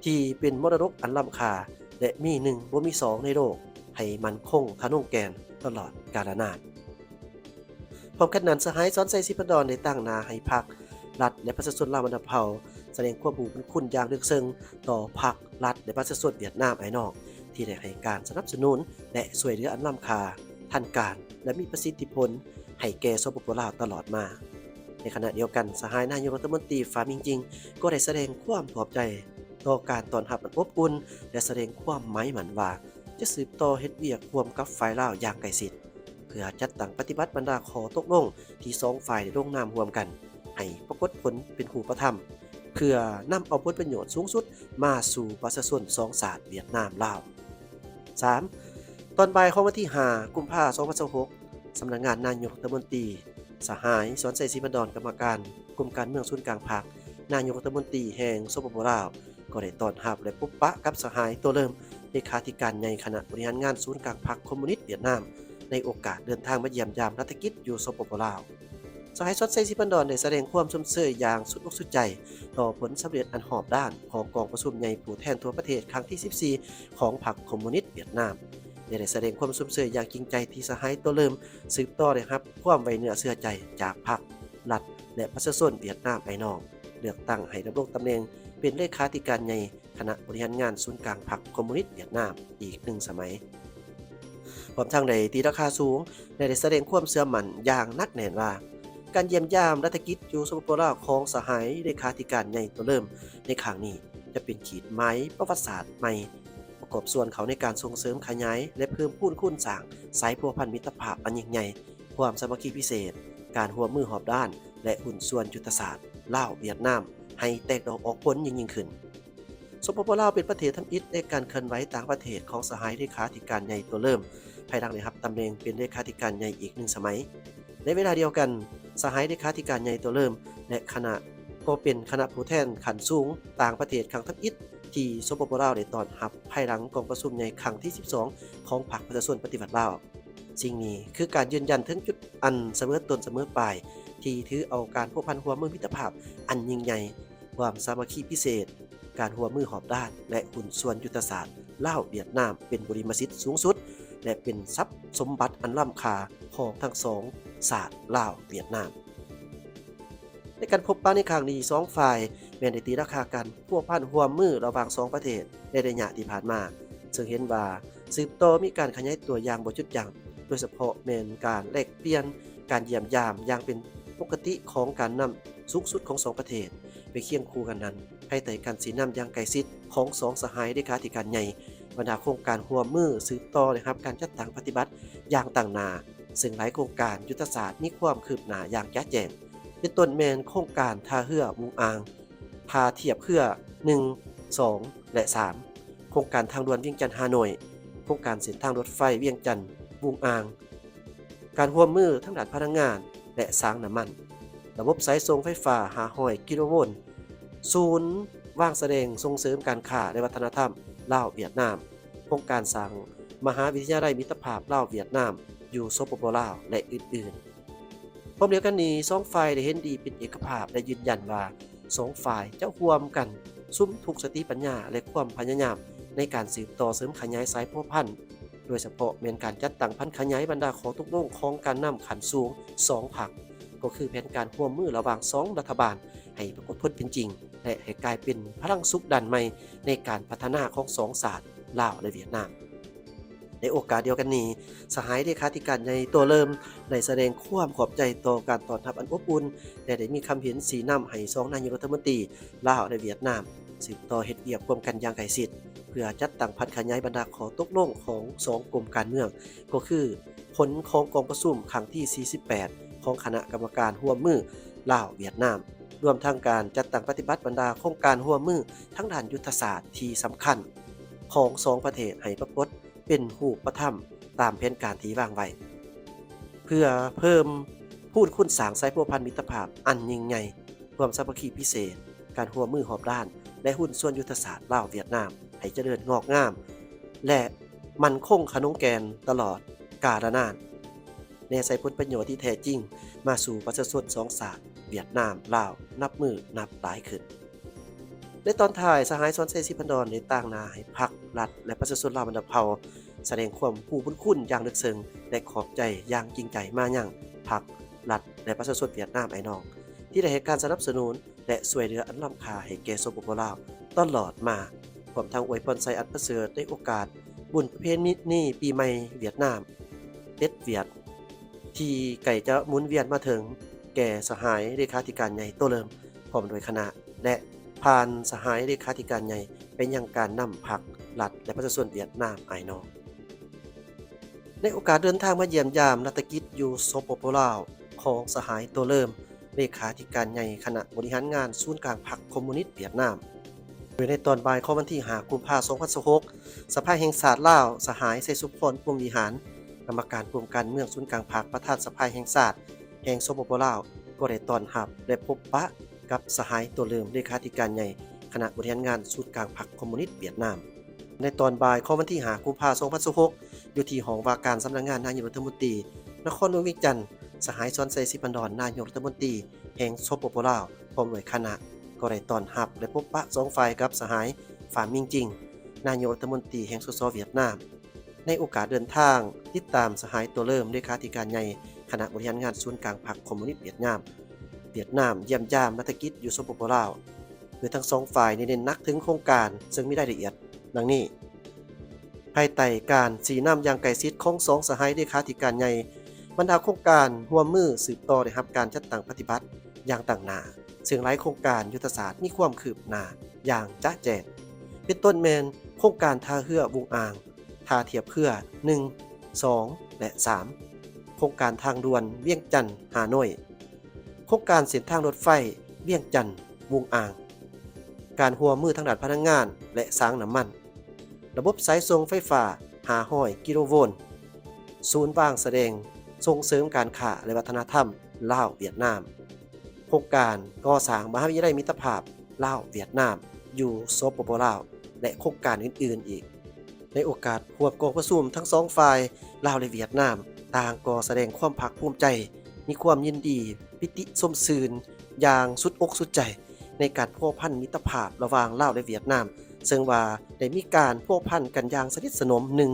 ທີ່ເປັນມໍລະດົກອັນລ້ຳຄ່າ ແລະ ມີໜຶ່ງບໍ່ມີສອງໃນໂລກ ໃຫ້ໝັ້ນຄົງທະນົງແກ່ນຕະຫຼອດກາລະນານ. ພ້ອມກັນນັ້ນ, ສະຫາຍ ສອນໄຊ ສີພັນດອນ ໄດ້ຕາງໜ້າໃຫ້ພັກ, ລັດ ແລະ ປະຊາຊົນລາວບັນດາເຜົ່າ ສະແດງຄວາມຮູ້ບຸນຄຸນຢ່າງເລິກເຊິ່ງຕໍ່ພັກ, ລັດ ແລະ ປະຊາຊົນຫວຽດນາມອ້າຍນ້ອງ ທີ່ໄດ້ໃຫ້ການສະໜັບສະໜູນ ແລະ ຊ່ວຍເຫຼືອອັນລ້ຳຄ່າທັນການ ແລະ ມີປະສິດທິຜົນໃຫ້ແກ່ ສປປ ລາວ ຕະຫຼອດມາ. ໃນຂະນະດຽວກັນ, ສະຫາຍນາຍົກລັດຖະມົນຕີ ຟາມິງຈິງ ກໍໄດ້ສະແດງຄວາມຂອບໃຈຕໍ່ການຕ້ອນຮັບອັນອົບອຸ່ນ ແລະ ສະແດງຄວາມໝາຍໝັ້ນວ່າ ຈະສືບຕໍ່ເຮັດວຽກຮ່ວມກັບຝ່າຍລາວຢ່າງໃກ້ຊິດ ເພື່ອຈັດຕັ້ງປະຕິບັດບັນດາຂໍ້ຕົກລົງທີ່ສອງຝ່າຍໄດ້ລົງນາມຮ່ວມກັນ ໃຫ້ປາກົດຜົນເປັນຮູບປະທຳ ເພື່ອນຳເອົາຜົນປະໂຫຍດສູງສຸດມາສູ່ປະຊາຊົນສອງຊາດ ຫວຽດນາມ-ລາວ. ສາມ, ຕອນບ່າຍຂອງວັນທີຫ້າ ກຸມພາ ສອງພັນຊາວຫົກ, ສຳນັກງານນາຍົກລັດຖະມົນຕີ, ສະຫາຍ ສອນໄຊ ສີພັນດອນ ກຳມະການກົມການເມືອງສູນກາງພັກ, ນາຍົກລັດຖະມົນຕີແຫ່ງ ສປປ ລາວ ກໍໄດ້ຕ້ອນຮັບ ແລະ ພົບປະກັບສະຫາຍ ໂຕເລີມ ເລຂາທິການໃຫຍ່ຄະນະບໍລິຫານງານສູນກາງພັກຄອມມູນິດຫວຽດນາມ ໃນໂອກາດເດີນທາງມາຢ້ຽມຢາມລັດຖະກິດຢູ່ ສປປ ລາວ. ສະຫາຍ ສອນໄຊ ສີພັນດອນ ໄດ້ສະແດງຄວາມຊົມເຊີຍຢ່າງສຸດອົກສຸດໃຈຕໍ່ຜົນສຳເລັດອັນຮອບດ້ານຂອງກອງປະຊຸມໃຫຍ່ຜູ້ແທນທົ່ວປະເທດຄັ້ງທີສິບສີ່ ຂອງພັກຄອມມູນິດຫວຽດນາມ ແລະ ໄດ້ສະແດງຄວາມຊົມເຊີຍຢ່າງຈິງໃຈທີ່ສະຫາຍ ໂຕເລີມ ສືບຕໍ່ໄດ້ຮັບຄວາມໄວ້ເນື້ອເຊື່ອໃຈຈາກພັກ, ລັດ ແລະ ປະຊາຊົນຫວຽດນາມອ້າຍນ້ອງ ເລືອກຕັ້ງໃຫ້ດຳລົງຕຳແໜ່ງເປັນເລຂາທິການໃຫຍ່ ຄະນະບໍລິຫານງານສູນກາງພັກຄອມມູນິດຫວຽດນາມອີກໜຶ່ງສະໄໝ. ພ້ອມທັງໄດ້ຕີລາຄາສູງ ແລະ ໄດ້ສະແດງຄວາມເຊື່ອໝັ້ນຢ່າງໜັກແໜ້ນວ່າ ການຢ້ຽມຢາມລັດຖະກິດຢູ່ ສປປ ລາວ ຂອງສະຫາຍເລຂາທິການໃຫຍ່ ໂຕເລີມ ໃນຄັ້ງນີ້ ຈະເປັນຂີດໝາຍປະຫວັດສາດໃໝ່ ປະກອບສ່ວນເຂົ້າໃນການສົ່ງເສີມຂະຫຍາຍ ແລະ ເພີ່ມພູນຄູນສ້າງສາຍພົວພັນມິດຕະພາບອັນຍິ່ງໃຫຍ່, ຄວາມສາມັກຄີພິເສດ, ການຮ່ວມມືຮອບດ້ານ ແລະ ຫຸ້ນສ່ວນຍຸດທະສາດ ລາວ-ຫວຽດນາມ ໃຫ້ແຕກດອກອອກຜົນຍິ່ງໆຂຶ້ນ. ສປປ ລາວ ເປັນປະເທດທຳອິດໃນການເຄື່ອນໄຫວຕ່າງປະເທດຂອງສະຫາຍເລຂາທິການໃຫຍ່ ໂຕເລີມ ພາຍຫຼັງໄດ້ຮັບຕຳແໜ່ງເປັນເລຂາທິການໃຫຍ່ອີກໜຶ່ງສະໄໝ. ໃນເວລາດຽວກັນ, ສະຫາຍເລຂາທິການໃຫຍ່ ໂຕເລີມ ແລະ ຄະນະ ກໍເປັນຄະນະຜູ້ແທນຂັ້ນສູງຕ່າງປະເທດຄັ້ງທຳອິດ ທີ່ ສປປ ລາວ ໄດ້ຕ້ອນຮັບ ພາຍຫຼັງກອງປະຊຸມໃຫຍ່ຄັ້ງທີສິບສອງ ຂອງພັກປະຊາຊົນປະຕິວັດລາວ. ສິ່ງນີ້ຄືການຢືນຢັນເຖິງຈຸດອັນສະເໝີຕົ້ນສະເໝີປາຍ ທີ່ຖືເອົາການພົວພັນຮ່ວມມືມິດຕະພາບອັນຍິ່ງໃຫຍ່, ຄວາມສາມັກຄີພິເສດ, ການຮ່ວມມືຮອບດ້ານ ແລະ ຫຸ້ນສ່ວນຍຸດທະສາດ ລາວ-ຫວຽດນາມ ເປັນບຸລິມະສິດສູງສຸດ ແລະ ເປັນຊັບສົມບັດອັນລ້ຳຄ່າຂອງທັງສອງຊາດ ລາວ-ຫວຽດນາມ. ໃນການພົບປະໃນຄັ້ງນີ້, ສອງຝ່າຍແມ່ນໄດ້ຕີລາຄາການພົວພັນຮ່ວມມືລະຫວ່າງສອງປະເທດໃນໄລຍະທີ່ຜ່ານມາ, ເຊິ່ງເຫັນວ່າສືບຕໍ່ມີການຂະຫຍາຍຕົວຢ່າງບໍ່ຢຸດຢັ້ງ, ໂດຍສະເພາະແມ່ນການແລກປ່ຽນ, ການຢ້ຽມຢາມຢ່າງເປັນປົກກະຕິຂອງການນຳສູງສຸດຂອງສອງປະເທດ. ໄປຄຽງຄູ່ກັນນັ້ນ, ພາຍໃຕ້ການຊີ້ນຳຢ່າງໃກ້ຊິດຂອງສອງສະຫາຍເລຂາທິການໃຫຍ່, ບັນດາໂຄງການຮ່ວມມືສືບຕໍ່ໄດ້ຮັບການຈັດຕັ້ງປະຕິບັດຢ່າງຕັ້ງໜ້າ, ເຊິ່ງຫຼາຍໂຄງການຍຸດທະສາດມີຄວາມຄືບໜ້າຢ່າງຈະແຈ້ງ, ເປັນຕົ້ນແມ່ນໂຄງການທ່າເຮືອວຸງອາງ, ທ່າທຽບເຮືອໜຶ່ງ, ສອງ ແລະ ສາມ, ໂຄງການທາງດ່ວນວຽງຈັນ-ຮ່າໂນ້ຍ, ໂຄງການເສັ້ນທາງລົດໄຟວຽງຈັນ-ວຸງອາງ, ການຮ່ວມມືທາງດ້ານພະລັງງານ ແລະ ສາງນ້ຳມັນ, ລະບົບສາຍສົ່ງໄຟຟ້າຫ້າຮ້ອຍກິໂລໂວນ, ສູນວາງສະແດງສົ່ງເສີມການຄ້າ ແລະ ວັດທະນະທຳລາວ-ຫວຽດນາມ, ໂຄງການສ້າງມະຫາວິທະຍາໄລມິດຕະພາບລາວ-ຫວຽດນາມຢູ່ ສປປ ລາວ ແລະ ອື່ນໆ. ພ້ອມດຽວກັນນີ້, ສອງຝ່າຍໄດ້ເຫັນດີເປັນເອກະພາບ ແລະ ຢືນຢັນວ່າ ສອງຝ່າຍຈະຮ່ວມກັນສຸມທຸກສະຕິປັນຍາ ແລະ ຄວາມພະຍາຍາມໃນການສືບຕໍ່ເສີມຂະຫຍາຍສາຍພົວພັນ, ໂດຍສະເພາະແມ່ນການຈັດຕັ້ງຜັນຂະຫຍາຍບັນດາຂໍ້ຕົກລົງຂອງການນຳຂັ້ນສູງສອງພັກ, ກໍຄືແຜນການຮ່ວມມືລະຫວ່າງສອງລັດຖະບານ ໃຫ້ປາກົດຜົນເປັນຈິງ ແລະ ໃຫ້ກາຍເປັນພະລັງຊຸກດັນໃໝ່ໃນການພັດທະນາຂອງສອງຊາດ ລາວ ແລະ ຫວຽດນາມ. ໃນໂອກາດດຽວກັນນີ້, ສະຫາຍເລຂາທິການໃຫຍ່ ໂຕເລີມ ໄດ້ສະແດງຄວາມຂອບໃຈຕໍ່ການຕ້ອນຮັບອັນອົບອຸ່ນ ແລະ ໄດ້ມີຄຳເຫັນຊີ້ນຳໃຫ້ສອງນາຍົກລັດຖະມົນຕີ ລາວ ແລະ ຫວຽດນາມ ສືບຕໍ່ເຮັດວຽກຮ່ວມກັນຢ່າງໃກ້ຊິດ ເພື່ອຈັດຕັ້ງຜັນຂະຫຍາຍບັນດາຂໍ້ຕົກລົງຂອງສອງກົມການເມືອງ ກໍຄືຜົນຂອງກອງປະຊຸມຄັ້ງທີສີ່ສິບແປດ ຂອງຄະນະກຳມະການຮ່ວມມືລາວ-ຫວຽດນາມ, ລວມທັງການຈັດຕັ້ງປະຕິບັດບັນດາໂຄງການຮ່ວມມືທາງດ້ານຍຸດທະສາດທີ່ສຳຄັນຂອງສອງປະເທດໃຫ້ປາກົດເປັນຮູບປະທຳຕາມແຜນການທີ່ວາງໄວ້, ເພື່ອເພີ່ມພູນຄູນສ້າງສາຍພົວພັນມິດຕະພາບອັນຍິ່ງໃຫຍ່, ຄວາມສາມັກຄີພິເສດ, ການຮ່ວມມືຮອບດ້ານ ແລະ ຫຸ້ນສ່ວນຍຸດທະສາດລາວ-ຫວຽດນາມໃຫ້ຈະເລີນງອກງາມ ແລະ ໝັ້ນຄົງຂະໜົງແກ່ນຕະຫຼອດກາລະນານ. ແນໃສ່ຜົນປະໂຫຍດທີ່ແທ້ຈິງມາສູ່ປະຊາຊົນສອງຊາດ ຫວຽດນາມ-ລາວ ນັບມື້ນັບຫຼາຍຂຶ້ນ. ໃນຕອນທ້າຍ, ສະຫາຍ ສອນໄຊ ສີພັນດອນ ໄດ້ຕາງໜ້າໃຫ້ພັກ, ລັດ ແລະ ປະຊາຊົນລາວບັນດາເຜົ່າ ສະແດງຄວາມຮູ້ບຸນຄຸນຢ່າງເລິກເຊິ່ງ ແລະ ຂອບໃຈຢ່າງຈິງໃຈມາຍັງພັກ, ລັດ ແລະ ປະຊາຊົນຫວຽດນາມອ້າຍນ້ອງ ທີ່ໄດ້ໃຫ້ການສະໜັບສະໜູນ ແລະ ຊ່ວຍເຫຼືອອັນລ້ຳຄ່າໃຫ້ແກ່ ສປປ ລາວ ຕະຫຼອດມາ, ພ້ອມທັງອວຍພອນໄຊອັນປະເສີດໃນໂອກາດບຸນປະເພນີປີໃໝ່ຫວຽດນາມ ເປັດຫວຽດ ທີ່ໃກ້ຈະໝູນວຽນມາເຖິງແກ່ສະຫາຍເລຂາທິການໃຫຍ່ໂຕເລີມ ພ້ອມດ້ວຍຄະນະ ແລະ ຜ່ານສະຫາຍເລຂາທິການໃຫຍ່ໄປຍັງການນຳພັກ, ລັດ ແລະ ປະຊາຊົນຫວຽດນາມອ້າຍນ້ອງ. ໃນໂອກາດເດີນທາງມາຢ້ຽມຢາມລັດຖະກິດຢູ່ ສປປ ລາວ ຂອງສະຫາຍໂຕເລີມ ເລຂາທິການໃຫຍ່ຄະນະບໍລິຫານງານສູນກາງພັກຄອມມູນິດຫວຽດນາມ, ໂດຍໃນຕອນບ່າຍຂອງວັນທີຫ້າ ກຸມພາ ສອງພັນຊາວຫົກ ສະພາແຫ່ງຊາດລາວ ສະຫາຍ ໄຊສົມພອນ ພົມວິຫານ ກຳມະການກົມການເມືອງສູນກາງພັກ ປະທານສະພາແຫ່ງຊາດແຫ່ງ ສປປ ລາວ ກໍໄດ້ຕ້ອນຮັບ ແລະ ພົບປະກັບສະຫາຍໂຕເລີມ ເລຂາທິການໃຫຍ່ຄະນະບໍລິຫານງານສູນກາງພັກຄອມມູນິດຫວຽດນາມ. ໃນຕອນບ່າຍຂອງວັນທີຫ້າ ກຸມພາ ສອງພັນຊາວຫົກ ຢູ່ທີ່ຫ້ອງວ່າການສຳນັກງານນາຍົກລັດຖະມົນຕີ ນະຄອນຫຼວງວຽງຈັນ, ສະຫາຍ ສອນໄຊ ສີພັນດອນ ນາຍົກລັດຖະມົນຕີແຫ່ງ ສປປ ລາວ ພ້ອມດ້ວຍຄະນະ ກໍໄດ້ຕ້ອນຮັບ ແລະ ພົບປະສອງຝ່າຍກັບສະຫາຍ ຟາມມິງຈິງ ນາຍົກລັດຖະມົນຕີແຫ່ງ ສສ ຫວຽດນາມ. ໃນໂອກາດເດີນທາງຕິດຕາມສະຫາຍໂຕເລີມ ເລຂາທິການໃຫຍ່ຄະນະບໍລິຫານງານສູນກາງພັກຄອມມູນິດຫວຽດນາມ, ຫວຽດນາມຢ້ຽມຢາມລັດຖະກິດຢູ່ ສປປ ລາວ, ໂດຍທັງສອງຝ່າຍໄດ້ເນັ້ນໜັກເຖິງໂຄງການ ເຊິ່ງມີລາຍລະອຽດດັ່ງນີ້. ພາຍໃຕ້ການຊີ້ນຳຢ່າງໃກ້ຊິດຂອງສອງສະຫາຍເລຂາທິການໃຫຍ່, ບັນດາໂຄງການຮ່ວມມືສືບຕໍ່ໄດ້ຮັບການຈັດຕັ້ງປະຕິບັດຢ່າງຕັ້ງໜ້າ, ເຊິ່ງຫຼາຍໂຄງການຍຸດທະສາດມີຄວາມຄືບໜ້າຢ່າງຈະແຈ້ງ, ເປັນຕົ້ນແມ່ນໂຄງການທ່າເຮືອວຸງອ່າງ, ທ່າທຽບເຮືອ ໜຶ່ງ, ສອງ ແລະ ສາມ, ໂຄງການທາງດ່ວນວຽງຈັນ-ຮ່າໂນ້ຍ, ໂຄງການເສັ້ນທາງລົດໄຟວຽງຈັນ-ວຸງອ່າງ, ການຮ່ວມມືທາງດ້ານພະລັງງານ ແລະ ສາງນ້ຳມັນ, ລະບົບສາຍສົ່ງໄຟຟ້າ ຫ້າຮ້ອຍ ກິໂລໂວນ, ສູນວາງສະແດງສົ່ງເສີມການຄ້າ ແລະ ວັດທະນະທຳລາວ-ຫວຽດນາມ, ໂຄງການກໍ່ສ້າງມະຫາວິທະຍາໄລມິດຕະພາບລາວ-ຫວຽດນາມ ຢູ່ ສປປ ລາວ ແລະ ໂຄງການອື່ນໆອີກ. ໃນໂອກາດຮ່ວມກອງປະຊຸມ, ທັງສອງຝ່າຍ ລາວ ແລະ ຫວຽດນາມ ຕ່າງກໍສະແດງຄວາມພາກພູມໃຈ, ມີຄວາມຍິນດີ, ປິຕິຊົມຊື່ນຢ່າງສຸດອົກສຸດໃຈ ໃນການພົວພັນມິດຕະພາບລະຫວ່າງລາວ ແລະ ຫວຽດນາມ, ເຊິ່ງວ່າໄດ້ມີການພົວພັນກັນຢ່າງສະໜິດສະໜົມ ໜຶ່ງ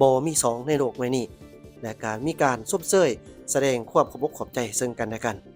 ບໍ່ມີສອງ ໃນໂລກໃບນີ້ ແລະ ການມີການຊົມເຊີຍ ສະແດງຄວາມຂອບອົກຂອບໃຈເຊິ່ງກັນແລະກັນ.